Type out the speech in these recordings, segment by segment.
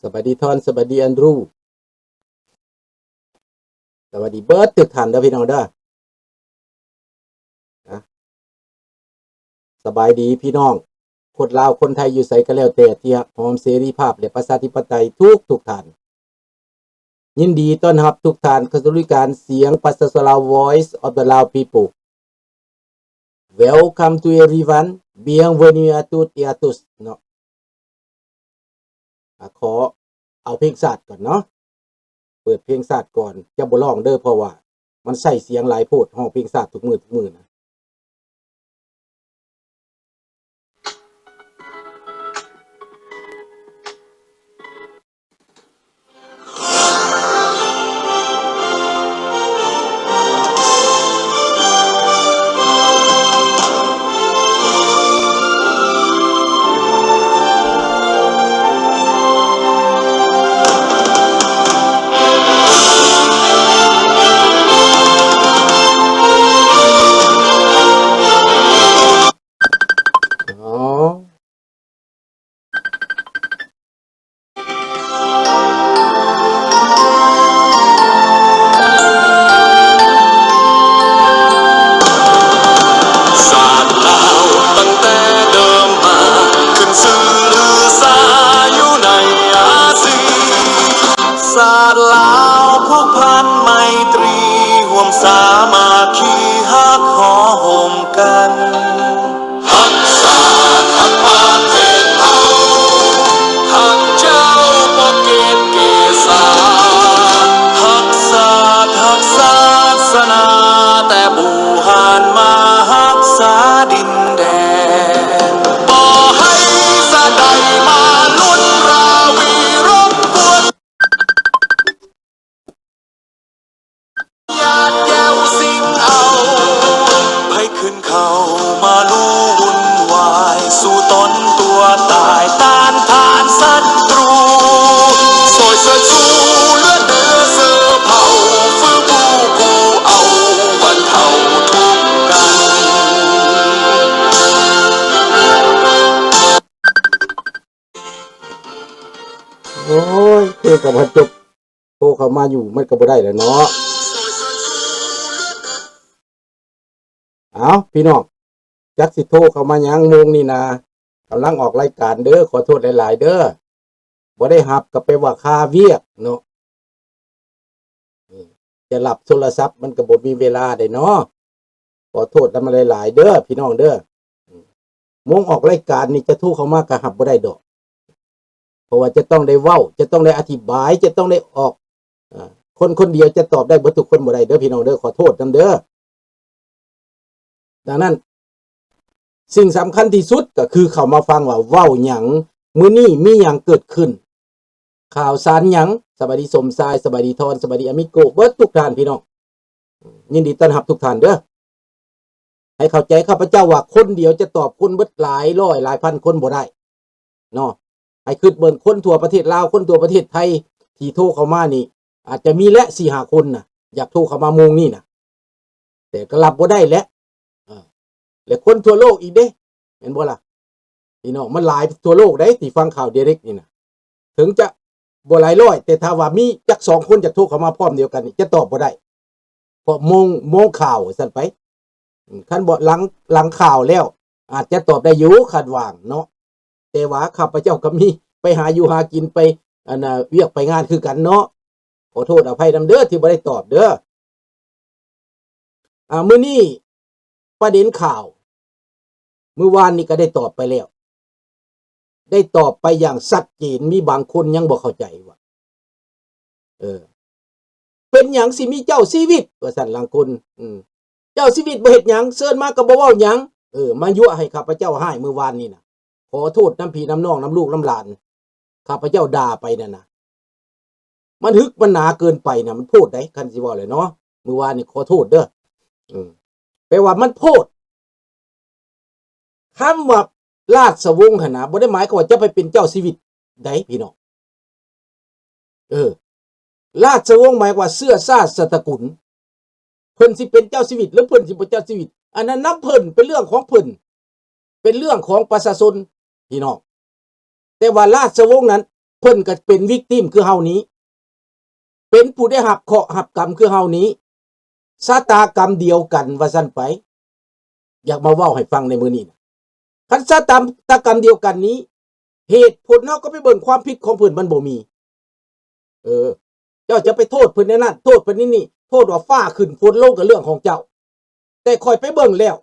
ສະບາຍດີທອນ ສະບາຍດີແອນດຣູ ສະບາຍດີເບິດທຸກທ່ານເດີພີ່ນ້ອງເດີ. ນະ ສະບາຍດີພີ່ນ້ອງຄົນລາວຄົນໄທຢູ່ໃສກໍແລ້ວແຕ່ ທີ່ຮັກຫອມເສລີພາບ ແລະ ປະຊາທິປະໄຕທຸກໆທ່ານ. ຍິນດີຕ້ອນຮັບທຸກທ່ານເຂົ້າສູ່ລາຍການສຽງປະຊາຊົນລາວ Voice of the Lao People. Welcome to everyone. Bienvenue à toutes et à tous ເນາະ. ອາ ຂໍເອົາເພງຊາດກ່ອນເນາະ. ເປີດເພງຊາດກ່ອນ ຈະບໍ່ຮ້ອງເດີ ເພາະວ່າມັນໃຊ້ສຽງຫຼາຍໂພດ ຮ້ອງເພງຊາດທຸກມື້ ທຸກມື້ນະ. ຊາດລາວຕັ້ງແຕ່ເດີມມາ ຂຶ້ນຊື່ລືຊາຢູ່ໃນອາຊີ. ຊາດລາວຜູກພັນໄມຕຣີ ຮ່ວມສາມັກຄີຮັກຫໍ່ຮົ່ມກັນ. ຮັກຊາດຮັກປະເທດເຮົາ ຮັກເຈົ້າປະເກດເກສາ ຮັກຊາດຮັກສາສະໜາ ແຕ່ບູຮານມາຮັກສາດິນແດນ ບໍ່ໃຫ້ຊາດໃດມາລຸນລາວີລົບກວນ. ຍາດແກ້ວຊິງເອົາ ໃຜຂຶ້ນເຂົ້າມາລຸວຸ່ນວາຍ ສູ້ຕົນຕົວຕາຍຕ້ານທານສັດຕູ ຊ່ອຍເຊີດຊູເລືອດເນື້ອເຊື້ອເຜົ່າ ຟື້ນຟູກູ້ເອົາບັນເທົາທຸກກັນ. ໂອ້ຍ ເພງກໍບໍ່ທັນຈົບ ໂທເຂົ້າມາຢູ່ມັນກໍບໍ່ໄດ້ແລ້ວເນາະ. ເອົ້າ ພີ່ນ້ອງ ຈັກຊິໂທເຂົ້າມາຫຍັງໂມງນີ້ນະ ກຳລັງອອກລາຍການເດີ ຂໍໂທດຫຼາຍໆເດີ ບໍ່ໄດ້ຮັບກໍແປວ່າຄາວຽກເນາະ. ເອີ ຈະຮັບໂທລະສັບມັນກໍບໍ່ມີເວລາໄດ໋ເນາະ ຂໍໂທດນຳຫຼາຍໆເດີພີ່ນ້ອງເດີ. ໂມງອອກລາຍການນີ້ຈະໂທເຂົ້າມາກໍຮັບບໍ່ໄດ້ດອກ ເພາະວ່າຈະຕ້ອງໄດ້ເວົ້າ ຈະຕ້ອງໄດ້ອະທິບາຍ ຈະຕ້ອງໄດ້ອອກ ເອີ ຄົນຄົນດຽວຈະຕອບໄດ້ເບິດທຸກຄົນບໍ່ໄດ້ເດີພີ່ນ້ອງເດີ ຂໍໂທດນຳເດີ. ດັ່ງນັ້ນ ສິ່ງສຳຄັນທີ່ສຸດກໍຄືເຂົ້າມາຟັງວ່າເວົ້າຫຍັງ ມື້ນີ້ມີຫຍັງເກີດຂຶ້ນ ຂ່າວສານຫຍັງ. ສະບາຍດີສົມຊາຍ ສະບາຍດີທອນ ສະບາຍດີອາມິໂກ ເບິດທຸກທ່ານພີ່ນ້ອງ ຍິນດີຕ້ອນຮັບທຸກທ່ານເດີ. ໃຫ້ເຂົ້າໃຈຂ້າພະເຈົ້າວ່າຄົນດຽວຈະຕອບຄົນເບິດຫຼາຍຮ້ອຍຫຼາຍພັນຄົນບໍ່ໄດ້ເນາະ. ໃຫ້ຄິດເບິ່ງຄົນທົ່ວປະເທດລາວ ຄົນທົ່ວປະເທດໄທທີ່ໂທເຂົ້າມານີ້ ອາດຈະມີແຫຼະສີ່ຫ້າຄົນນະ ຢາກໂທເຂົ້າມາໂມງນີ້ນະ ແຕ່ກໍຮັບບໍ່ໄດ້ແຫຼະ. ເອີ ແລະຄົນທົ່ວໂລກອີກເດ້ ແມ່ນບໍ່ລະ? ພີ່ນ້ອງ ມັນຫຼາຍທົ່ວໂລກໃດ໋ທີ່ຟັງຂ່າວ direct ນີ້ນະ ເຖິງຈະບໍ່ຫຼາຍຮ້ອຍ ແຕ່ຖ້າວ່າມີຈັກສອງຄົນຢາກໂທເຂົ້າມາພ້ອມດຽວກັນນີ້ ຈະຕອບບໍ່ໄດ້ ເພາະໂມງ ໂມງຂ່າວວ່າຊັ້ນໄປ. ຄັນບໍ່ຫຼັງ ຫຼັງຂ່າວແລ້ວ ອາດຈະຕອບໄດ້ຢູ່ ຄາດຫວັງເນາະ ແຕ່ວ່າຂ້າພະເຈົ້າກໍມີໄປຫາຢູ່ຫາກິນ ໄປ ອັນນ່າ ວຽກໄປງານຄືກັນເນາະ. ຂໍໂທດອະໄພນຳເດີທີ່ບໍ່ໄດ້ຕອບເດີ. ອ່າ ມື້ນີ້ປະເດັນຂ່າວ ມື້ວານນີ້ກໍໄດ້ຕອບໄປແລ້ວ ໄດ້ຕອບໄປຢ່າງຊັດເຈນ. ມີບາງຄົນຍັງບໍ່ເຂົ້າໃຈວ່າ ເອີ ເປັນຫຍັງຊິມີເຈົ້າຊີວິດວ່າຊັ້ນ ລາງຄົນ ອືມ ເຈົ້າຊີວິດບໍ່ເຮັດຫຍັງ ເຊີນມາກໍບໍ່ເວົ້າຫຍັງ. ເອີ ມາຍົວະໃຫ້ຂ້າພະເຈົ້າຮ້າຍມື້ວານນີ້ນະ ຂໍໂທດນຳພີ່ນຳນ້ອງນຳລູກນຳຫຼານ ຂ້າພະເຈົ້າດ່າໄປນັ້ນນະ ມັນຫຶກມັນໜາເກີນໄປນະ ມັນໂພດໃດ໋ ຄັນຊິເວົ້າແຫຼະເນາະ. ມື້ວານນີ້ຂໍໂທດເດີ ເອີ ແປວ່າມັນໂພດ. ຄຳວ່າລາຊະວົງຫັ້ນນະ ບໍ່ໄດ້ໝາຍຄວາມວ່າຈະໄປເປັນເຈົ້າຊີວິດໃດ໋ພີ່ນ້ອງ. ເອີ ລາຊະວົງໝາຍວ່າເຊື້ອຊາດສາດຕະກຸນ. ເພິ່ນຊິເປັນເຈົ້າຊີວິດ ຫຼື ເພິ່ນຊິບໍ່ເຈົ້າຊີວິດ ອັນນັ້ນນຳເພິ່ນ ເປັນເລື່ອງຂອງເພິ່ນ ເປັນເລື່ອງຂອງປະຊາຊົນພີ່ນ້ອງ. ແຕ່ວ່າລາຊະວົງນັ້ນ ເພິ່ນກໍເປັນວິກຕິມຄືເຮົານີ້ ເປັນຜູ້ໄດ້ຮັບເຄາະຮັບກຳຄືເຮົານີ້ ຊະຕາກຳດຽວກັນວ່າຊັ້ນໄປ. ຢາກມາເວົ້າໃຫ້ຟັງໃນມື້ນີ້ນະ ຄັນຊະຕາ ຕາກຳດຽວກັນນີ້ ເຫດຜົນເຮົາກໍໄປເບິ່ງຄວາມຜິດຂອງເພິ່ນມັນບໍ່ມີ. ເອີ ເຈົ້າຈະໄປໂທດເພິ່ນແນວນັ້ນ ໂທດເພິ່ນແນວນີ້ ໂທດວ່າຟ້າຂຶ້ນຝົນລົງກໍເລື່ອງຂອງເຈົ້າ. ແຕ່ຂ້ອຍໄປເບິ່ງແລ້ວ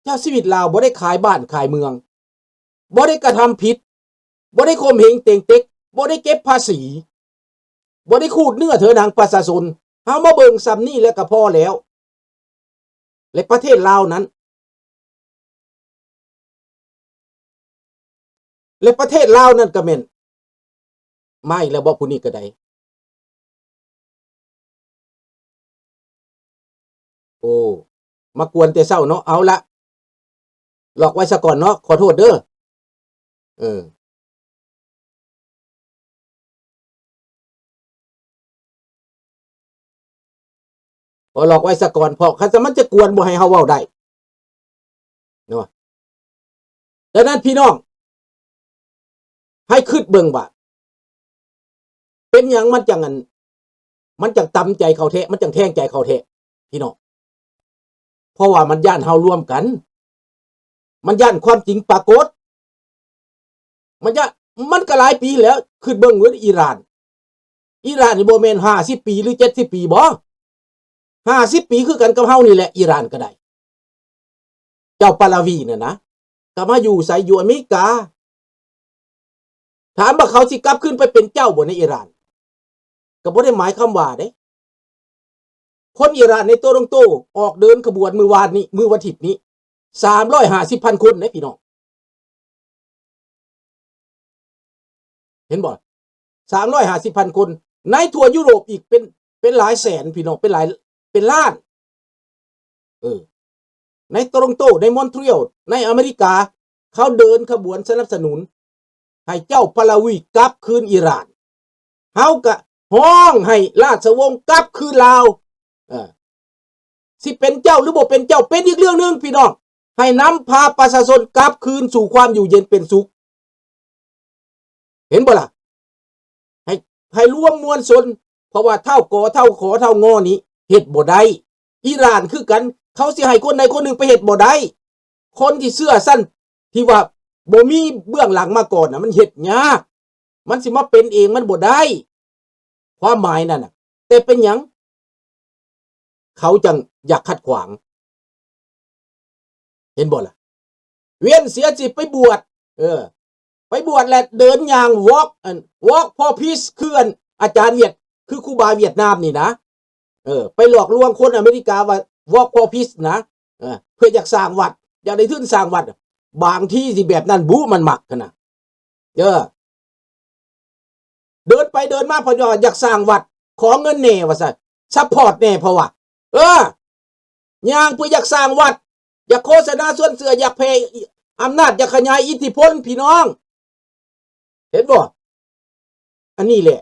ຊາວຊີວິດລາວບໍ່ໄດ້ຂາຍບ້ານຂາຍເມືອງ ບໍ່ໄດ້ກະທຳຜິດ ບໍ່ໄດ້ຂົ່ມເຫງເຕັງເຕັກ ບໍ່ໄດ້ເກັບພາສີ ບໍ່ໄດ້ຂູດເນື້ອເຖືໜັງປະຊາຊົນ. ເຮົາມາເບິ່ງສ່ຳນີ້ແລ້ວກໍພໍແລ້ວ. ແລະປະເທດລາວນັ້ນ ແລະປະເທດລາວນັ້ນກໍແມ່ນ ມາອີກແລ້ວບໍ ຜູ້ນີ້ກໍໄດ້. ໂອ້ ມາກວນແຕ່ເຊົ້າເນາະ. ເອົາລະ ລັອກໄວ້ສາກ່ອນເນາະ ຂໍໂທດເດີ. ເອີ ຂໍລັອກໄວ້ສາກ່ອນ ເພາະຄັນຊັ້ນມັນຈະກວນບໍ່ໃຫ້ເຮົາເວົ້າໄດ້ເນາະ. ດັ່ງນັ້ນພີ່ນ້ອງ ໃຫ້ຄິດເບິ່ງວ່າ ເປັນຫຍັງມັນຈັ່ງ ອັນ ມັນຈັ່ງຕຳໃຈເຂົາແທ້ ມັນຈັ່ງແທງໃຈເຂົາແທ້ ພີ່ນ້ອງ. ເພາະວ່າມັນຢ້ານເຮົາລວມກັນ ມັນຢ້ານຄວາມຈິງປາກົດ ມັນຢ້ານ ມັນກໍຫຼາຍປີແລ້ວ. ຄິດເບິ່ງເວີ້ຍ ອີຣານ ອີຣານນີ້ບໍ່ແມ່ນຫ້າສິບປີ ຫຼື ເຈັດສິບປີບໍ? ຫ້າສິບປີຄືກັນກັບເຮົານີ້ແຫຼະ ອີຣານກໍໄດ້. ເຈົ້າປາລາວີນັ້ນນະ ກໍມາຢູ່ໃສ? ຢູ່ອາເມລິກາ. ຖາມວ່າເຂົາຊິກັບຄືນໄປເປັນເຈົ້າບໍ່ໃນອີຣານ? ກໍບໍ່ໄດ້ໝາຍຄວາມວ່າເດ້. ຄົນອີຣານໃນໂຕລົງໂຕ ອອກເດີນຂະບວນມື້ວານນີ້ ມື້ວັນທິດນີ້ ສາມຮ້ອຍຫ້າສິບພັນຄົນເດ້ພີ່ນ້ອງ. ເຫັນບໍ່? ສາມຮ້ອຍຫ້າສິບພັນຄົນ ໃນທົ່ວຢູໂຣບອີກເປັນ ເປັນຫຼາຍແສນພີ່ນ້ອງ ເປັນຫຼາຍ ເປັນລ້ານ. ເອີ ໃນໂຕຣອນໂຕ ໃນມອນທຣີອອລ ໃນອາເມລິກາ ເຂົາເດີນຂະບວນສະໜັບສະໜູນໃຫ້ເຈົ້າປາລາວີກັບຄືນອີຣານ. ເຮົາກະຮ້ອງໃຫ້ລາຊະວົງກັບຄືນລາວ. ເອີ ຊິເປັນເຈົ້າ ຫຼື ບໍ່ເປັນເຈົ້າ ເປັນອີກເລື່ອງໜຶ່ງພີ່ນ້ອງ. ໃຫ້ນຳພາປະຊາຊົນກັບຄືນສູ່ຄວາມຢູ່ເຢັນເປັນສຸກ. ເຫັນບໍ່ລະ? ໃຫ້ ໃຫ້ລວມມວນຊົນ ເພາະວ່າທ້າວ ກ ທ້າວ ຂ ທ້າວ ງ ນີ້ເຮັດບໍ່ໄດ້. ອີຣານຄືກັນ ເຂົາຊິໃຫ້ຄົນໃດຄົນໜຶ່ງໄປເຮັດບໍ່ໄດ້. ຄົນທີ່ເຊື່ອຊັ້ນ ທີ່ວ່າບໍ່ມີເບື້ອງຫຼັງມາກ່ອນນະ ມັນເຮັດຍາກ. ມັນຊິມາເປັນເອງ ມັນບໍ່ໄດ້ ຄວາມໝາຍນັ້ນນະ. ແຕ່ເປັນຫຍັງ ເຂົາຈັ່ງຢາກຂັດຂວາງ? ເຫັນບໍ່ລະ? ເວັ້ນເສຍຊິໄປບວດ ເອີ ໄປບວດແລ້ວເດີນຍ່າງ ວອກ ອັນ ວອກ ຟໍ ພີຊ ຄື ອັນ ອາຈານຫວຽດ ຄືຄູບາຫວຽດນາມນີ້ນະ. ເອີ ໄປຫຼອກລວງຄົນອາເມລິກາວ່າ ວອກ ຟໍ ພີຊ ນະ. ເອີ ເພື່ອຢາກສ້າງວັດ ຢາກໄດ້ທຶນສ້າງວັດ. ບາງທີຊິແບບນັ້ນບຸ ມັນມັກຫັ້ນນະ. ເອີ ເດີນໄປເດີນມາ ເພິ່ນວ່າຢາກສ້າງວັດ ຂໍເງິນແດ່ວ່າຊັ້ນ ຊັບພອດແດ່ ເພາະວ່າ ເອີ ຍ່າງເພື່ອຢາກສ້າງວັດ ຢາກໂຄສະນາຊວນເຊື່ອ ຢາກແຜ່ອຳນາດ ຢາກຂະຫຍາຍອິດທິພົນ ພີ່ນ້ອງ. ເຫັນບໍ່? ອັນນີ້ແຫຼະ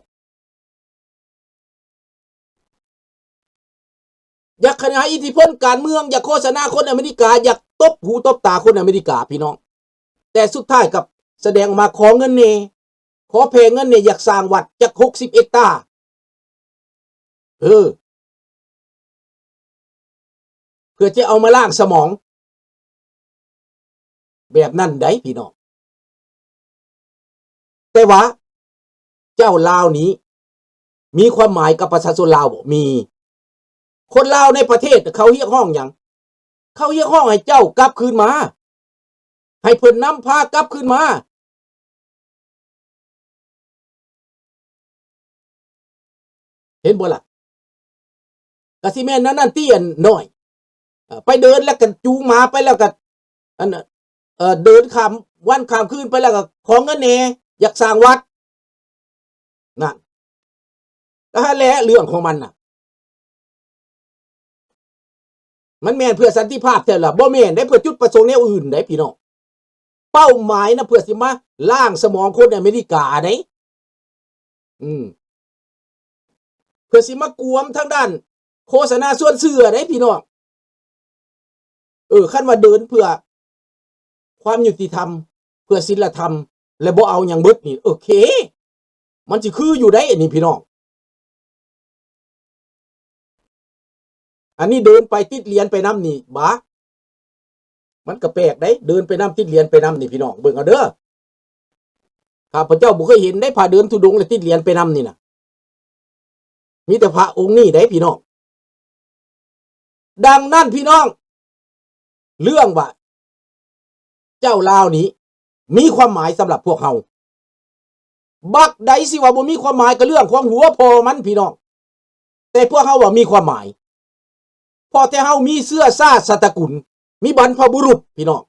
ຢາກຂະຫຍາຍອິດທິພົນການເມືອງ ຢາກໂຄສະນາຄົນອາເມລິກາ ຢາກຕົບຫູຕົບຕາຄົນອາເມລິກາ ພີ່ນ້ອງ. ແຕ່ສຸດທ້າຍກັບສະແດງອອກມາຂໍເງິນແດ່ ຂໍແຜ່ເງິນແດ່ ຢາກສ້າງວັດຈັກຫົກສິບເຮັກຕາ. ເອີ ເພື່ອຈະເອົາມາລ້າງສະໝອງ ແບບນັ້ນໃດ໋ພີ່ນ້ອງ. ແຕ່ວ່າເຈົ້າລາວນີ້ມີຄວາມໝາຍກັບປະຊາຊົນລາວບໍ່? ມີ. ຄົນລາວໃນປະເທດເຂົາຮຽກຮ້ອງຫຍັງ? ເຂົາຮຽກຮ້ອງໃຫ້ເຈົ້າກັບຄືນມາ ໃຫ້ເພິ່ນນຳພາກັບຄືນມາ. ເຫັນບໍ່ລະ? ກະຊິແມ່ນແນວນັ້ນຕິ ອັນນ້ອຍ. ເອີ ໄປເດີນແລ້ວກະຈູງໝາໄປແລ້ວກະ ອັນ ເອີ ເດີນຂ້າມວັນຂ້າມຄືນໄປແລ້ວກະຂໍເງິນແດ່ ຢາກສ້າງວັດ ນັ້ນ. ກະຫັ້ນແຫຼະເລື່ອງຂອງມັນນະ. ມັນແມ່ນເພື່ອສັນຕິພາບແທ້ລະ? ບໍ່ແມ່ນເດ້ ເພື່ອຈຸດປະສົງແນວອື່ນເດ້ພີ່ນ້ອງ. ເປົ້າໝາຍນະ ເພື່ອຊິມາລ້າງສະໝອງຄົນອາເມລິກາເດ້. ອືມ ເພື່ອຊິມາກວມທາງດ້ານໂຄສະນາຊວນເຊື່ອເດ້ພີ່ນ້ອງ. ເອີ ຄັນວ່າເດີນເພື່ອຄວາມຍຸຕິທຳ ເພື່ອສິນລະທຳ ແລະ ບໍ່ເອົາຫຍັງເບິດນີ້ ໂອເຄ. ມັນຊິຄືຢູ່ໃດ໋ ອັນນີ້ພີ່ນ້ອງ. ອັນນີ້ເດີນໄປຕິດຫຼຽນໄປນຳນີ້ ບາ ມັນກໍແປກໃດ໋ ເດີນໄປນຳຕິດຫຼຽນໄປນຳນີ້ ພີ່ນ້ອງເບິ່ງເອົາເດີ. ຂ້າພະເຈົ້າບໍ່ເຄີຍເຫັນໃດ໋ ພະເດີນທຸດົງແລ້ວຕິດຫຼຽນໄປນຳນີ້ນະ ມີແຕ່ພະອົງນີ້ໃດ໋ ພີ່ນ້ອງ. ດັ່ງນັ້ນ ພີ່ນ້ອງ ເລື່ອງວ່າເຈົ້າລາວນີ້ມີຄວາມໝາຍສຳລັບພວກເຮົາ. ບັກໃດຊິວ່າບໍ່ມີຄວາມໝາຍ ກໍເລື່ອງຂອງຫົວພໍ່ມັນ ພີ່ນ້ອງ, ແຕ່ພວກເຮົາວ່າມີຄວາມໝາຍ ເພາະແຕ່ເຮົາມີເຊື້ອຊາດສາດຕະກຸນ ມີບັນພະບຸລຸດ ພີ່ນ້ອງ.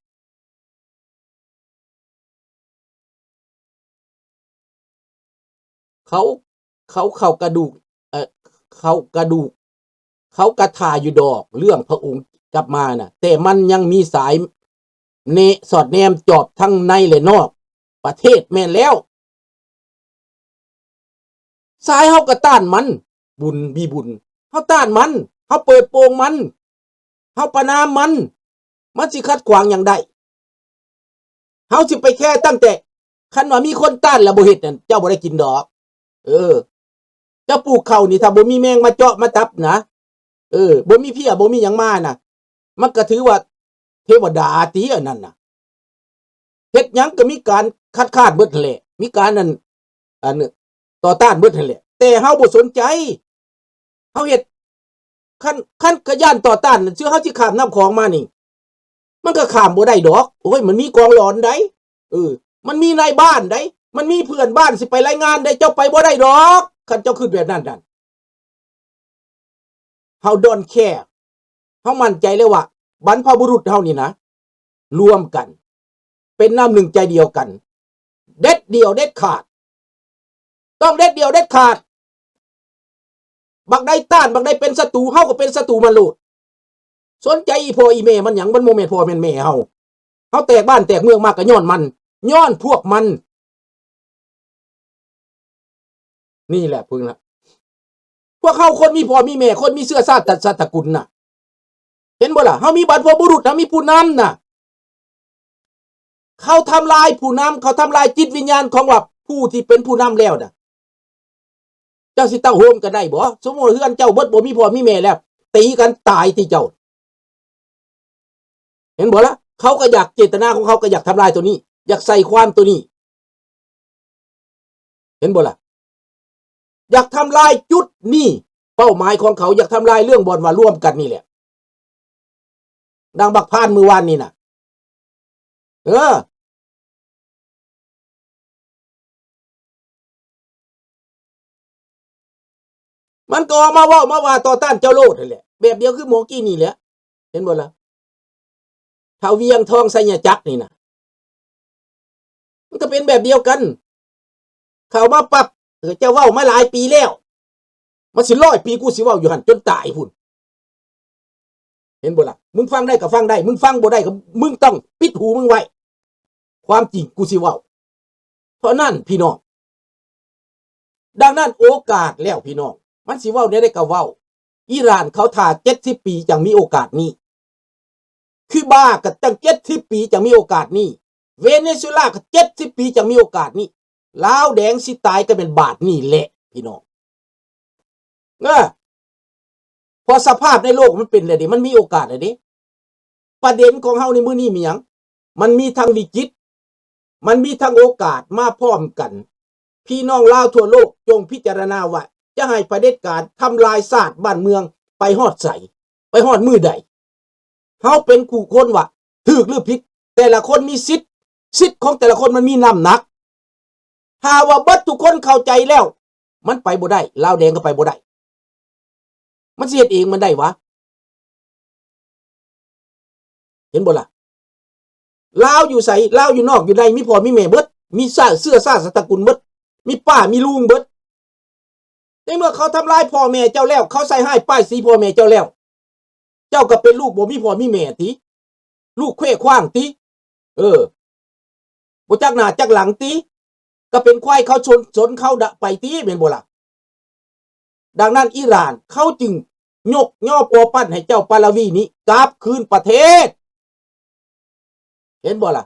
ເຂົາ ເຂົາ ເຂົາກະດູກ ເອີ ເຂົາກະດູກ ເຂົາກະຖ້າຢູ່ດອກ ເລື່ອງພະອົງກັບມານະ, ແຕ່ມັນຍັງມີສາຍແນ ສອດແນມຈອບທັງໃນ ແລະ ນອກປະເທດ. ແມ່ນແລ້ວ ຊາຍເຮົາກໍຕ້ານມັນ ບຸນມີບຸນ ເຮົາຕ້ານມັນ ເຮົາເປີດໂປງມັນ ເຮົາປະນາມມັນ ມັນຊິຂັດຂວາງຫຍັງໄດ້? ເຮົາຊິໄປແຄ່ຕັ້ງແຕ່ ຄັນວ່າມີຄົນຕ້ານແລ້ວບໍ່ເຮັດນັ້ນ ເຈົ້າບໍ່ໄດ້ກິນດອກ. ເອີ ເຈົ້າປູກເຂົ້ານີ້ ຖ້າບໍ່ມີແມງມາເຈາະມາຈັບນະ ເອີ ບໍ່ມີເພຍບໍ່ມີຫຍັງມານະ ມັນກໍຖືວ່າເທວະດາຕິ ອັນນັ້ນນະ. ເຮັດຫຍັງກໍມີການຄັດຄ້ານເບິດຫັ້ນແຫຼະ ມີການ ອັນ ອັນ ຕໍ່ຕ້ານເບິດຫັ້ນແຫຼະ ແຕ່ເຮົາບໍ່ສົນໃຈ ເຮົາເຮັດ ຄັນ ຄັນກະຢ້ານຕໍ່ຕ້ານ ເຊື່ອເຮົາຊິຂ້າມນ້ຳຂອງມານີ້ ມັນກໍຂ້າມບໍ່ໄດ້ດອກ. ໂອ້ຍ ມັນມີກອງຫຼອນໃດ໋ ເອີ ມັນມີນາຍບ້ານໃດ໋ ມັນມີເພື່ອນບ້ານຊິໄປລາຍງານໃດ໋ ເຈົ້າໄປບໍ່ໄດ້ດອກ ຄັນເຈົ້າຄິດແບບນັ້ນນັ້ນ. ເຮົາ don't care ເຮົາໝັ້ນໃຈເລີຍວ່າ ບັນພະບຸລຸດເຮົານີ້ນະ ລວມກັນ ເປັນນ້ຳໜຶ່ງໃຈດຽວກັນ ເດັດດ່ຽວເດັດຂາດ ຕ້ອງເດັດດ່ຽວເດັດຂາດ. ບັກໃດຕ້ານ ບັກໃດເປັນສັດຕູ ເຮົາກໍເປັນສັດຕູມັນໂລດ. ສົນໃຈອີ່ພໍ່ອີ່ແມ່ມັນຫຍັງ? ມັນບໍ່ແມ່ນພໍ່ແມ່ນແມ່ເຮົາ. ເຮົາແຕກບ້ານແຕກເມືອງມາກໍຍ້ອນມັນ ຍ້ອນພວກມັນ. ນີ້ແຫຼະເພິ່ນລະ ພວກເຮົາຄົນມີພໍ່ມີແມ່ ຄົນມີເຊື້ອຊາດຊາດຕະກຸນນະ ເຫັນບໍ່ລະ? ເຮົາມີບັນພະບຸລຸດ ເຮົາມີຜູ້ນຳນະ. ເຂົາທຳລາຍຜູ້ນຳ ເຂົາທຳລາຍຈິດວິນຍານຂອງວ່າຜູ້ທີ່ເປັນຜູ້ນຳແລ້ວນະ. ເຈົ້າຊິຕັ້ງໂຮມກັນໄດ້ບໍ່? ສົມມຸດເຮືອນເຈົ້າເບິດ ບໍ່ມີພໍ່ມີແມ່ແລ້ວ ຕີກັນຕາຍຕິເຈົ້າ. ເຫັນບໍ່ລະ? ເຂົາກໍຢາກ ເຈຕນາຂອງເຂົາກໍຢາກທຳລາຍໂຕນີ້ ຢາກໃສ່ຄວາມໂຕນີ້ ເຫັນບໍ່ລະ? ຢາກທຳລາຍຈຸດນີ້ ເປົ້າໝາຍຂອງເຂົາຢາກທຳລາຍເລື່ອງບ່ອນວ່າລວມກັນນີ້ແຫຼະ ດັ່ງບັກພານມື້ວານນີ້ນະ. ເອີ ມັນກໍອອກມາເວົ້າມາວ່າຕໍ່ຕ້ານເຈົ້າໂລດຫັ້ນແຫຼະ ແບບດຽວຄືໝໍກີ້ນີ້ແຫຼະ ເຫັນບໍ່ລະ? ທ້າວວຽງທອງໄຊຍະຈັກນີ້ນະ ມັນກໍເປັນແບບດຽວກັນ ເຂົ້າມາປັບ ເອີ ເຈົ້າເວົ້າມາຫຼາຍປີແລ້ວ ມັນຊິຮ້ອຍປີ ກູຊິເວົ້າຢູ່ຫັ້ນຈົນຕາຍພຸ້ນ. ເຫັນບໍ່ລະ? ມຶງຟັງໄດ້ກໍຟັງໄດ້ ມຶງຟັງບໍ່ໄດ້ກໍມຶງຕ້ອງປິດຫູມຶງໄວ້ ຄວາມຈິງກູຊິເວົ້າເທົ່ານັ້ນພີ່ນ້ອງ. ດັ່ງນັ້ນໂອກາດແລ້ວພີ່ນ້ອງ ມັນຊິເວົ້າແນວໃດກໍເວົ້າ ອີຣານເຂົາຖ້າເຈັດສິບປີຈັ່ງມີໂອກາດນີ້ ຄິວບາກໍຕັ້ງເຈັດສິບປີຈັ່ງມີໂອກາດນີ້ ເວເນຊູເອລາກໍເຈັດສິບປີຈັ່ງມີໂອກາດນີ້ ລາວແດງຊິຕາຍກໍແມ່ນບາດນີ້ແຫຼະພີ່ນ້ອງ. ເອີ ເພາະສະພາບໃນໂລກມັນເປັນແລ້ວເດ້ ມັນມີໂອກາດແລ້ວເດ້. ປະເດັນຂອງເຮົາໃນມື້ນີ້ມີຫຍັງ? ມັນມີທັງວິກິດ ມັນມີທັງໂອກາດມາພ້ອມກັນ. ພີ່ນ້ອງລາວທົ່ວໂລກຈົ່ງພິຈາລະນາວ່າ ຈະໃຫ້ຜະເດັດການທຳລາຍຊາດບ້ານເມືອງໄປຮອດໃສ? ໄປຮອດມື້ໃດ? ເຮົາເປັນຜູ້ຄົນວ່າຖືກຫຼືຜິດ, ແຕ່ລະຄົນມີສິດ, ສິດຂອງແຕ່ລະຄົນມັນມີນ້ຳໜັກ. ຖ້າວ່າເບິດທຸກຄົນເຂົ້າໃຈແລ້ວ, ມັນໄປບໍ່ໄດ້, ລາວແດງກໍໄປບໍ່ໄດ້. ມັນຊິເຮັດເອງມັນໄດ້ຫວາ? ເຫັນບໍ່ລະ? ລາວຢູ່ໃສ? ລາວຢູ່ນອກຢູ່ໃນ, ມີພໍ່ມີແມ່ເບິດ, ມີຊາດ ເຊື້ອຊາດສະຕະກຸນເບິດ, ມີປ້າມີລຸງເບິດ. ໃນເມື່ອເຂົາທຳລາຍພໍ່ແມ່ເຈົ້າແລ້ວ, ເຂົາໃສ່ຮ້າຍປ້າຍສີພໍ່ແມ່ເຈົ້າແລ້ວ, ເຈົ້າກໍເປັນລູກບໍ່ມີພໍ່ມີແມ່ຕິ? ລູກເຂວຂວ້າງຕິ? ເອີ ບໍ່ຈັກໜ້າຈັກຫຼັງຕິ? ກໍເປັນຄວາຍເຂົາຊົນ ຊົນເຂົາດະໄປຕິ ແມ່ນບໍ່ລະ? ດັ່ງນັ້ນ ອີຣານເຂົາຈຶ່ງຍົກຍໍປົວປັ້ນໃຫ້ເຈົ້າປາລາວີນີ້ກັບຄືນປະເທດ. ເຫັນບໍ່ລະ?